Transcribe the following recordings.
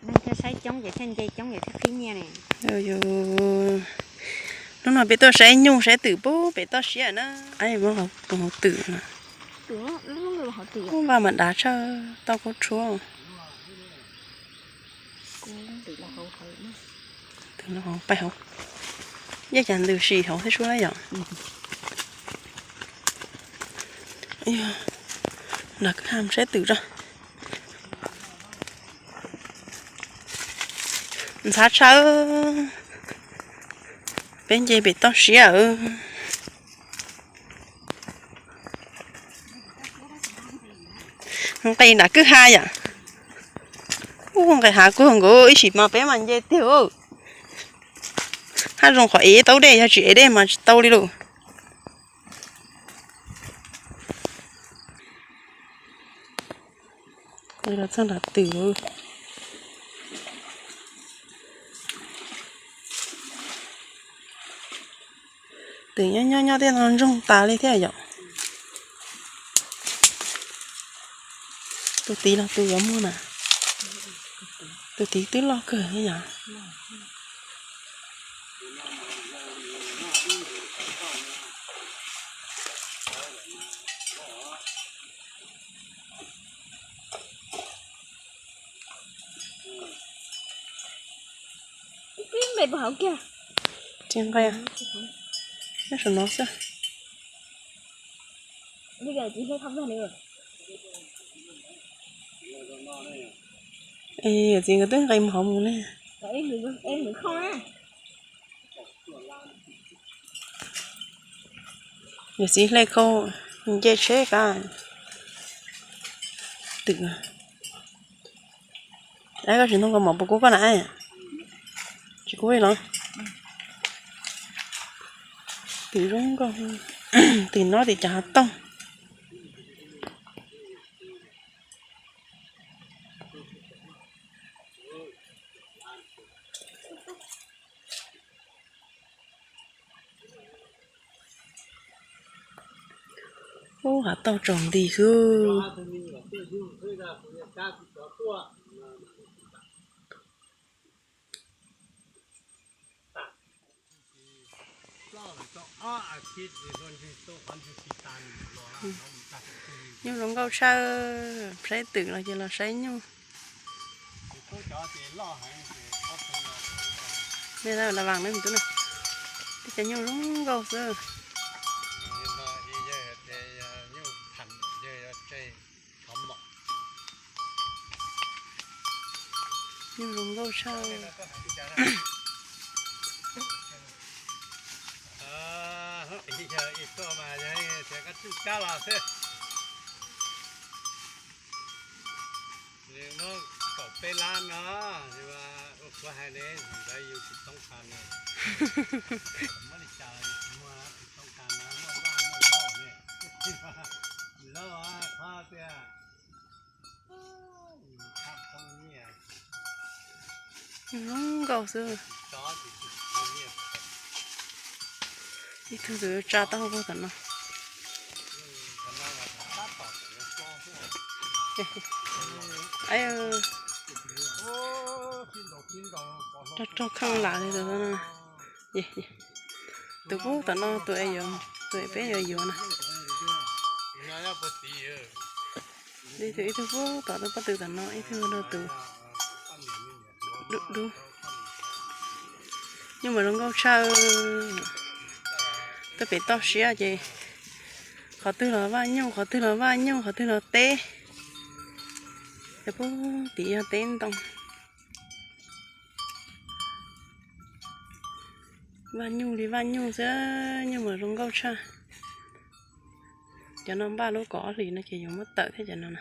Thiaj saib coob ces thiaj nce coob ces thiaj qhib nyiaj ne. Hnub no peb tuaj saib nyuj saib twm pub pem toj siab na. Muab tus hauv twm no. Vaj mas dav tshaj toj kub tshuab. Twm los hauv, pais hauv. Yeej cas ntws sim hauv thiab sub na yom. Nram kwj ha saib twm tso. Ntxhab tshaj, peb nce pem toj siab. Nqis nram kwj ha yom. Ub, nqis hav kub nkaus, ib sim mas peb mas nce tiag. Haj zoo qhov ev tau dej, yog tsis ev dej mas tsis tau li lauj. Los txog nram twm, twm nyob nyob nyob tej no ntsoog tas li thiab yom. Tus tid los tus yuav muag na, tus tid twb loj kawg thiab yom. Tsis nqis, nyob saum no xwb. Es yawm txiv nkawd twb nqis mus hauv mus ne. Yawm txiv hle khau nce tsheb kab twm. Ab, koj tsis ntoo kaus mom puas kub koj na? Tsis kub li los? Twm zoo nkauj, twm no tim cov hav tooj. Ub, hav tooj tsaus nti xwb. Nyuj zoo nkauj tshaj, saib twm los ces los saib nyuj. Nej la vas na, tej cov nyuj zoo nkauj xwb. Nyuj zoo nkauj tshaj. Ib tuaj mas yog tias koj tswj kab los xwb. Nws muab kaum peb lab no, ua kuv hais ne, ntawd yus tsis toob kas ne. Muab li cas los yus tsis muag, tsis toob kas no, muaj vaj muaj zaub ne. Zaub qhov tias zoo nkauj xwb. Ib tug tus tsa tau puag tom no. Rog rog kheej lam li tus no. Tus puag tom no tus, tus peb yuav yuav na. Ib tug, ib tug puag tom tus pob tw tom no, ib tug rau tus dub dub. Nyuj mas zoo nkauj tshaj. Tuaj pem toj siab ces qhov twg los vaj nyuj, qhov twg los vaj nyuj, qhov twg los teb. Cov puag tim yog teb ntoo. Vaj nyuj li vaj nyuj xwb, nyuj mas zoo nkauj tshaj. Cov no npaj lub kaum ob hlis no ces yuav muab tawm thiab cov no na.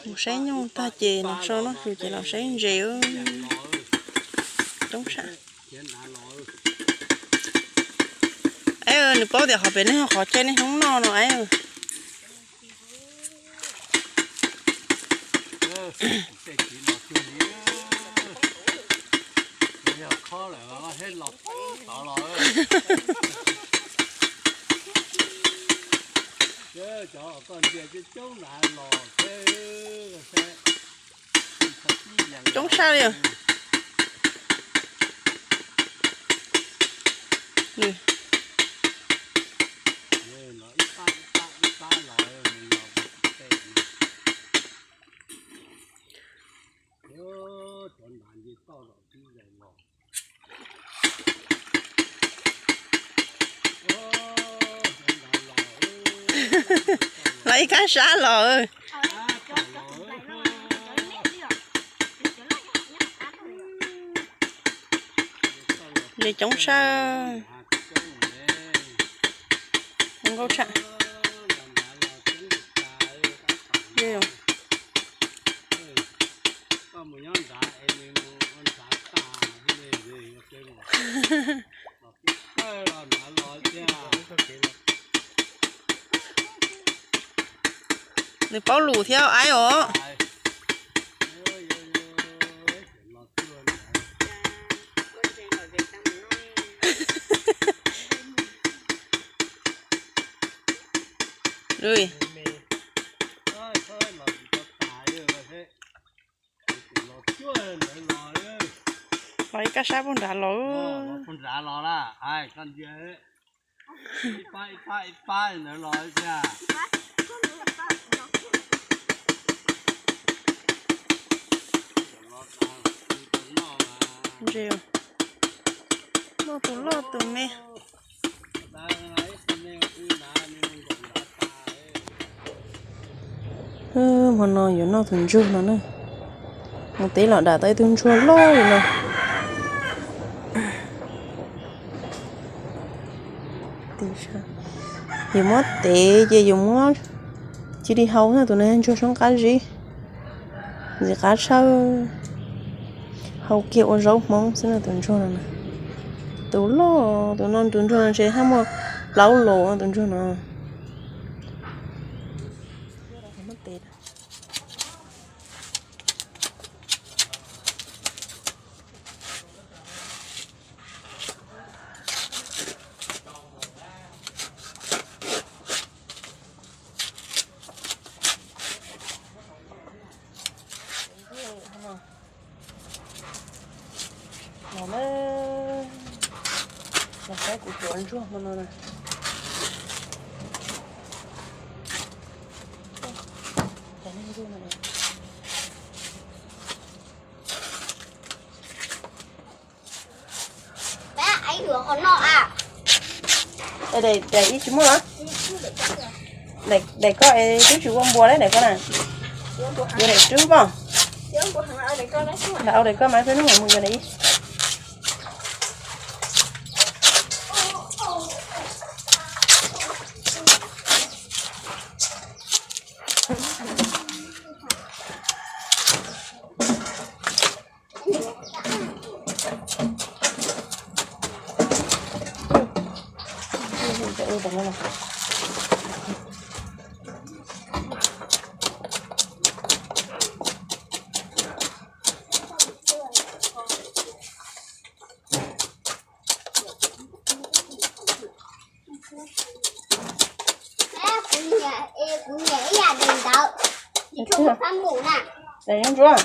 Mus saib nyuj tag ces los so noj su ces los saib ntses. Coob sab. Aib, nws paub tias qhov pem nej qhov chaw nej hnub noj no aib. Cov koj ntsia coob coob na los thiab. tag li os. Los ib kab sab los. Li coob sab. Nkauj tshaj. Nws paub lus thiab aib os. Los ib kab sab puag nrad los. Ntshe muaj tus loj tus me. Hmo no yuav noj tus ntsuag no na. Mus teb los dam tau ib tug ntsuag loj li no. Yus muab tev ces yus muab cia li hau na, tus no ntsuag soob qab zib, ntxim qab tshawb, hau kiag ua zaub Hmoob xwb na tus ntsuag no. Tus loj, tus no tus ntsuag no ntshe haj muaj plaub lus tus ntsuag no. Los na, los saib kuv cov ntsuag hmo no na. Daim ib tsis muaj los? Daim koj es twb tsis ua npua li daim koj na. Yuav daim rub pom. Lam au daim koj mas peb hnub mus yuav daim ib. Daim ntsuab,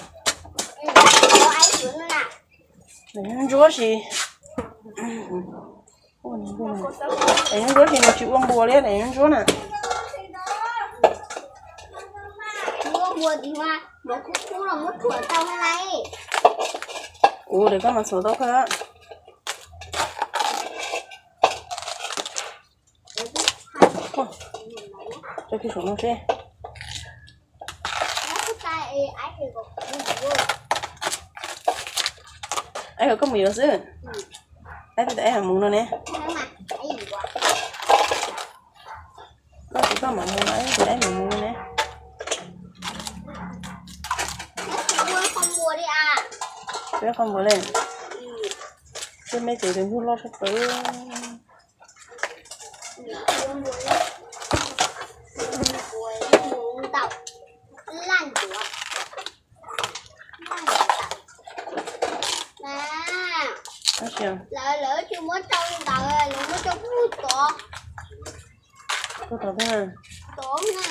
daim ntsuab si. Daim ntsuab si nws tsis ua npua li daim ntsuab na. Ua daim koj mas txhuam tau kawg. Tso kiag saum no seb. Aib, koj mus yuav xwb. Aib, aib mus no ne. Koj tsis tau mam mus no, aib, aib mus no ne. Peb qhov npua li. Peb me ces tus ntsuag loj tshaj plaws. Lawv tsis muab rau ntawd, lawv muab rau puag tod. Puag tod thiab. Tod na.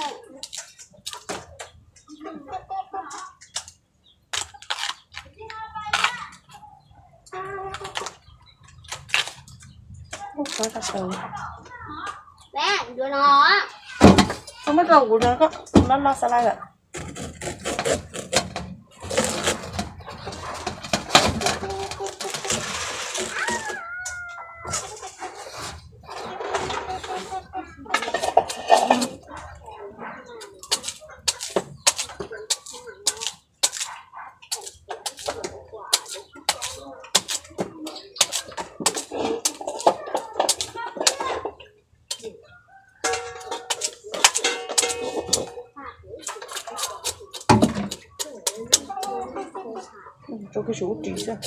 Koj muab rau kuv, koj loj loj xav laj lawm. Rau kiag saum ub ris xwb.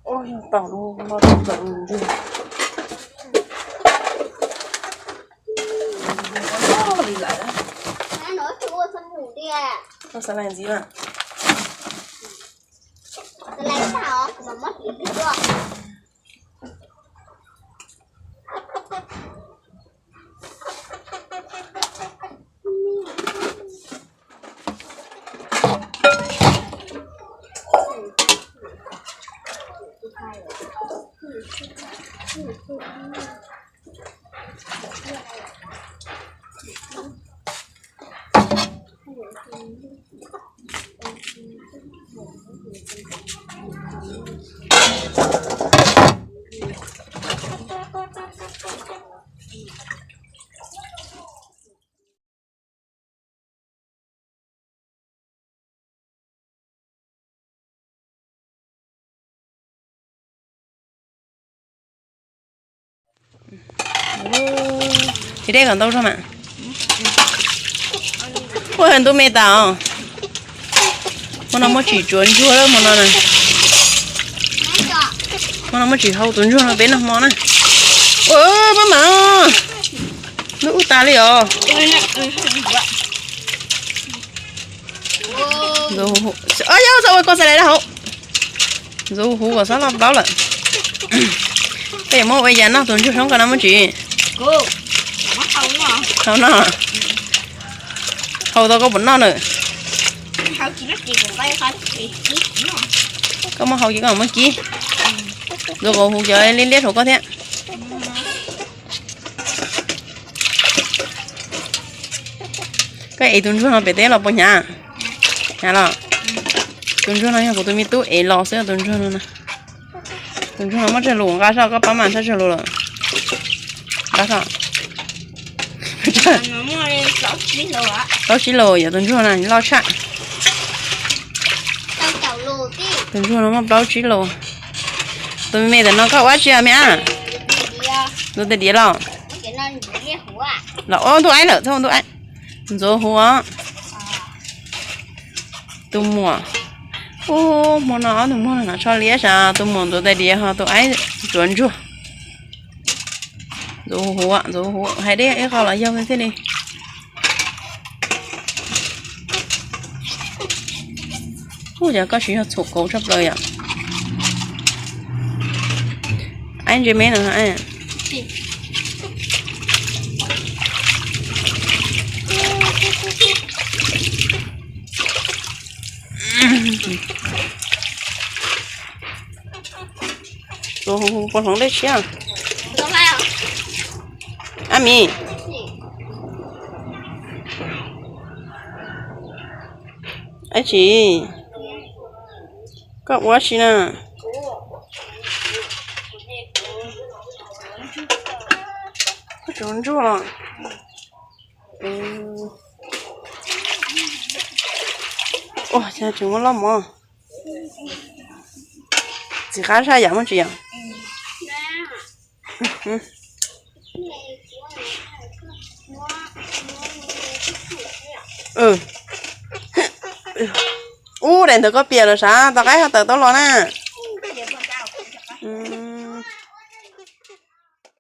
Ua yog tau no, no tau ntawm ntswg. Li lawm. Koj xav lais ntxiv mas. Tsis deb kom ntau zog mas. Ua ntu me tas os. Hmo no muaj tsim tsuav ntsuag lawm hmo no na. Hmo no muaj tsim hau tus ntsuag no peb noj hmo na. Ua pab mam, lub ub tas li os. Ntxuav huv, yog txhob ua koj xav lais rau hauv. Ntxuav huv kom xob loj plaub lawm. Koj yuav muab ua yam noj tus ntsuag soob ko no muab tsis hau noj. Hau tau koj puas noj na? Koj muab hau ces koj muab kib. Ntxuav huv cov liab liab saum koj thiab. Koj ev tus ntsuag no pem teb los puas hnyav? Hnyav los? Tus ntsuag no yog kuv tus me tub ev los xwb tus ntsuag no. Tus ntsuag no muaj tsawg lus nqa soj, koj pab mas tshaj tsawg lus lawm. Nqa soj. Plaub tsib lus yog tus ntsuag no loj tshaj. Tus ntsuag no muaj plaub tsib lus. Tus me me tam no koj ua tsi me ab? Ntxuav tais diav los? Los ua ntuj aib lawm, txhob ua ntuj aib. Ntxuav huv os. Tus muam. Ub, hmo no ob tug muag no tsho liab sas, tus muam ntxuav tais diav ho tus aib tsuav ntsuag. Ntxuav huv, ntxuav huv, hais deb ib qho los yog thiaj li. Ub, cas koj siv yog txhuam kauv tshaj plaws yom. Aib ntse me no. Tus hu hu puas hloov dej tshiab? Ab mi. Ab tsi, koj ua si na? Koj tsuav ntsuag los? Ua cas tsis muaj loj mov. Txiv qab sab yam muaj tsis yom? Ub, daim ntawd koj piam lawm sav, tos qaib ho tawm tau los na.